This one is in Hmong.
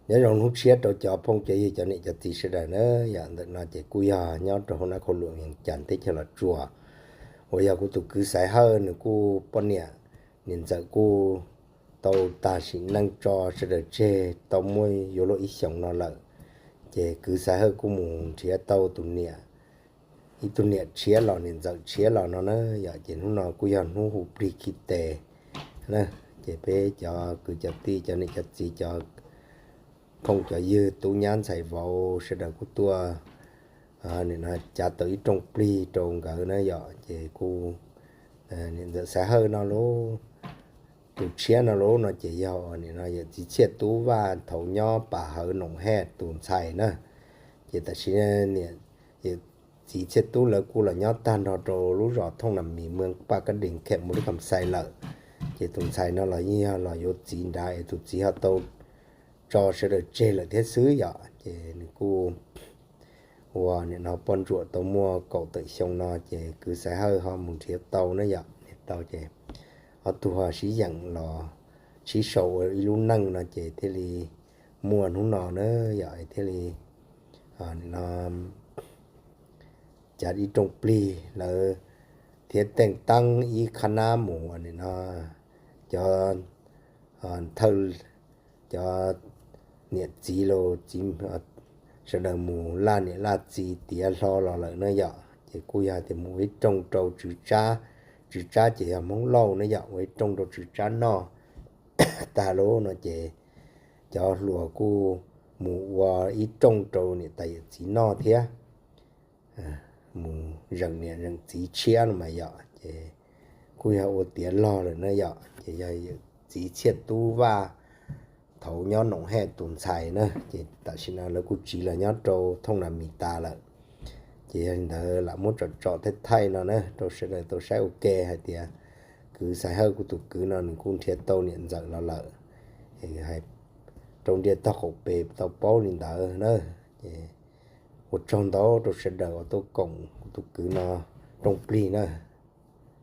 Nyob zoo hnub tshiab rau cov phooj cov ywg cov niam cov txiv sawv daws na. Yog ntawm no ces kuj yog nyob rau hauv nab khau luam Vias Cas teb chaws Los Tsuas, uas yog kuv tus kwv Xaiv Hawj nws kuj poj niam, niam ntxawm kuj tau tag sim neej tso sawv daws tseg tau muaj yuav luaj ib xyoos no lawm. Ces kwv Xaiv Hawj kuj mus nrhiav tau tus niam, ib tug niam tshiab los niam ntxawm tshiab los no na yom. Ces hnub no kuj yog hnub hu plig khi tes na, ces peb cov kwv cov tij cov niam cov txiv cov phooj cov ywg tub nyab ntxhais vauv sawv daws kuj tuaj nim no cav tau ib rooj plig rau nkawd na yom. Ces kuj niam ntxawm Xaiv Hawj no lauj, tus tshiab no lauj no ces yog nim no yawm txiv Txhiaj Tub Vaj thaum nyob Pas Hawv Noom Hej tus ntxhais na. Ces tam sim niam yawm txiv Txhiaj Tub lawv kuj los nyob tag nrho rau lub zos Thooj Nas Mis, Mws Paj Kab Dees, Khem Mus Lib Kham Xais lawm. Ces tus ntxhais no los yeej yog los yuav txiv nrad es tus txiv ho tau tso sawv daws tseg lawm thiab xwb yom. Ces nws kuj ua nim no poj ntsuam tau muaj kaum tawm xyoo no ces kwv Xaiv Hawj ho mus nrhiav tau na yom, nrhiav tau ces ob tug ho sib yeem los sib sau ua ib lub neej no ces thiaj li muaj hnub no na yom, thiaj li nim no cav ib rooj plig lawv thiab teej teeb ib qhab nab mus nim no cov thawj, cov niam txiv los txiv sawv daws mus laj niam laj txiv tiav hlo los lawm na yom. Ces kuj yog tias mus ua ib rooj rau tswv tsab, tswv tsab ces yog Hmoob Lauj na yom, ua ib rooj rau tswv tsab noj tag lauj no ces cov hluas kuj mus ua ib rooj rau niam tais yawm txiv noj thiab, mus zeem niam zeem txiv tshiab no mas yom. Ces kuj yog ua tiav log lawm na yom, ces yog yawm txiv Txhiaj Tub Vaj thaum nyob Noom Hej tus ntxhais na, ces tam sim no lawv kuj tsiv los nyob rau Thooj Nas Mis tas lawm. Ces yog li ntawd lam muab tsom tsom thaij thaij no na rau sawv daws tau saib ua ke hais tias kwv Xaiv Hawj kuv tus kwv no nws kuj nrhiav tau niam ntxawm los lawm, hais rau ntiaj tog qaum pem tau paub li ntawd na. Ces ua tsaug ntau rau sawv daws uas tuaj koom kuv tus kwv no rooj plig na.